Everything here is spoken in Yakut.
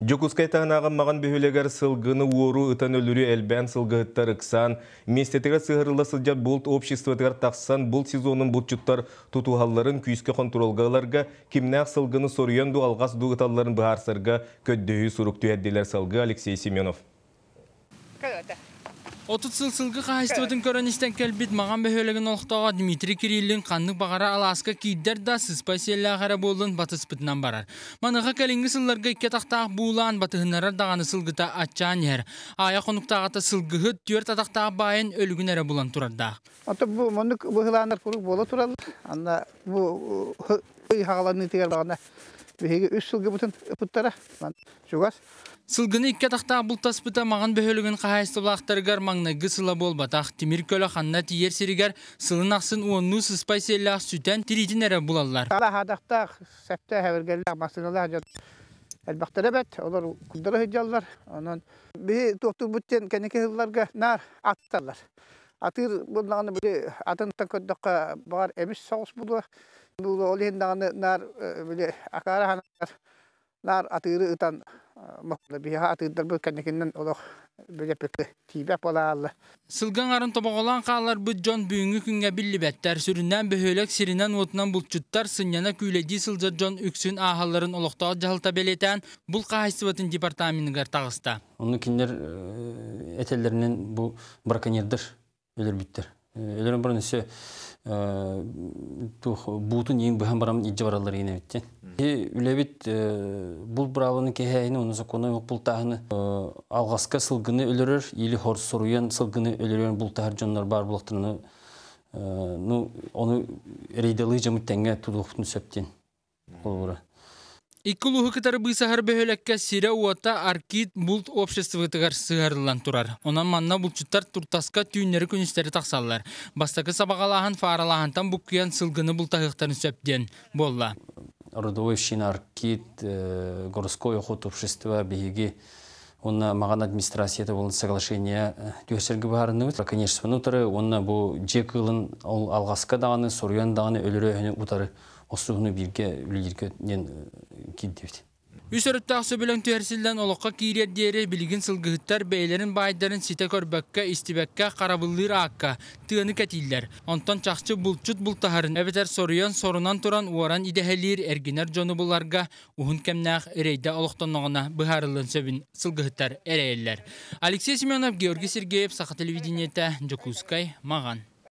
Дьокуускай таһынааҕы Маҕан бөһүөлэгэр сылгыны уоруу ытан өлөрүү элбээн сылгыһыттар ыксаан, миэстэтигэр сыһыарылла сылдьар булт обществотыгар тахсан булт сезонун булчуттар тутуһалларын күүскэ хонтуруолга ыларга, кимнээх сылгыны соруйан дуу алҕас дуу ыталларын быһаарсарга көрдөһүү сурук түһэрдилэр. Салгыы Алексей Семенов. 30 сыл сылгы хаһаайыстыбатын көрөн-истэн кэлбит Маҕан бөһүөлэгин олохтооҕо Дмитрий Кириллин ханнык баҕара алааска киирдэр да, сыспай сиэллээх эрэ буоллун батыспытынан барар. Маныаха кэлиҥҥи сылларга икки атахтаах буулаан батыһыннарар даҕаны сылгыта аччаан иһэр. Аайа хонуктааҕыта сылгыһыт түөрт атахтаах баайын өлүгүн эрэ булан турардаах. Оттон бу маннык быһылааннар куруук буола тураллар. Анна бу ый хаҕаланыытыгар даҕаны биһиги үс сылгыбытын ыппыттара. Чугас. Сылгыны икки атахтаах бултаспыта Маҕан бөһүөлэгин хаһаайыстыбалаахтарыгар маҥнайгы сыла буолбатах. Тимир көлө ханна тиийэр сиригэр сылын ахсын уоннуу сыспай сиэллээх сүтэн тириитин эрэ булаллар. Аһаадахтаах, сэптээх, эбэргэллээх массыыналаах дьон элбэхтэрэ бэрт. Олор курдары сылдьаллар. Онон биһи туохтуурбут диэн кэнники сылларга наар атталлар. Атыыр буоллаҕына били атынтан көрдөххө баҕар эмис соҕус буолуо. Ол иһин даҕаны наар били акаара санаатар наар атыыры ытан биһиэхэ атыырдарбыт кэнникинэн олох билэппиккэ тиийбэт буолааллар. Сылгы аҥарын тобоҕолоон хаалларбыт дьон бүгүҥҥү күҥҥэ биллибэттэр. Сүрүннээн бөһүөлэк сиринэн-уотунан булчуттар, сынньана күүлэйдии сылдьар дьон үксүн ааһалларын олохтоох дьаһалта бэлиэтээн, булт хаһаайыстыбатын департаменыгар таҕыста. Онно кинилэр этэллэринэн бу браконьердар өлөрбүттэр. Өлөрөн баран өссө туох буутун иин быһан баран илдьэ бараллар иин эбиттен. Үлэбит булт быраабыланы кэһээһини уонна сокуону бултааһыны алҕаска сылгыны өлөрөр или хор соруйан сылгыны өлөрөн бултаһар дьоннор баар булахтарына ну ону рейдалыы дьамыт тэҥҥэ тутуохпутун сөп диэн Холобура. Икки улууһу кытары быысаһар бөһүөлэккэ сирэ-уота Аркид булт обществотыгар сыһыарыллан турар. Онон манна булчуттар туртаска түүннэри-күнүстэри тахсаллар. Бастакы сабаҕалааһын фааралааһынтан буккуйан сылгыны бултаһыахтарын сөп диэн буолла. Родовой община Аркид, городской охот общество биһиги уонна Маҕан администрацията буолан соглашение түһэрсэргэ быһаарынныбыт. Конечно, утары уонна бу дьиэ кыылын ол алҕаска даҕаны, соруйан даҕаны өлөрөөһүнү утары Охсуһууну бииргэ үлэлииргэ диэн киирдибит. Үс өрүттээх сөбүлэҥ түһэрсиллэн олоххо киириэр диэри билигин сылгыһыттар бэйэлэрин баайдарын ситэ көрбөккө, истибэккэ харабыллыыр аакка тыаны кэтииллэр. Онтон чахчы булчут бултаһарын эбэтэр соруйан сорунан туран уоран идэһэлиир эргинэр дьону буларга уһун кэмнээх рейдэ олохтонноҕуна быһаарыллыан сөбүн сылгыһыттар эрэйэллэр. Алексей Семенов, Георгий Сергеев, Саха телевидениетэ, Дьокуускай, Маҕан.